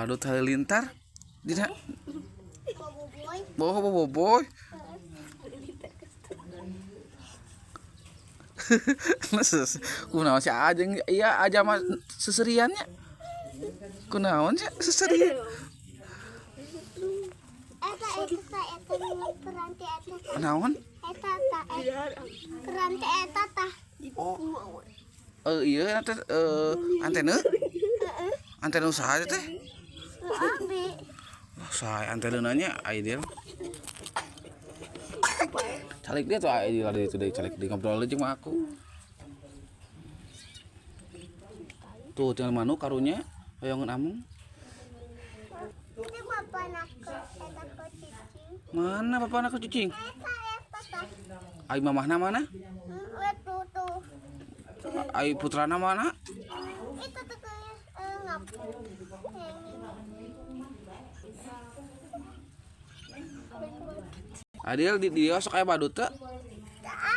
Badut halilintar dina bobo boboiboy. Kunaon si Ajeng iya aja mah seseriannya. Kunaon sih seserian. Eta eta eta peranti eta. Naon? Eta eta peranti eta tah. Oh. Iya teh antena. Antena usaha teh. Abi. Saya antenanya ideal. Calik dia tuh ideal ada itu deh calik di ngobrol aja sama aku. Tuh tinggal manuk karunya hoyongan amung. Itu bapak nak eta ko cicing. Mana bapak anak cicing? Eta eta tah. Ai mamahna mana? Itu tuh. Ai putrana mana? Itu tuh kayak ngapu. Adil di dia sok aya badut teh. Aya.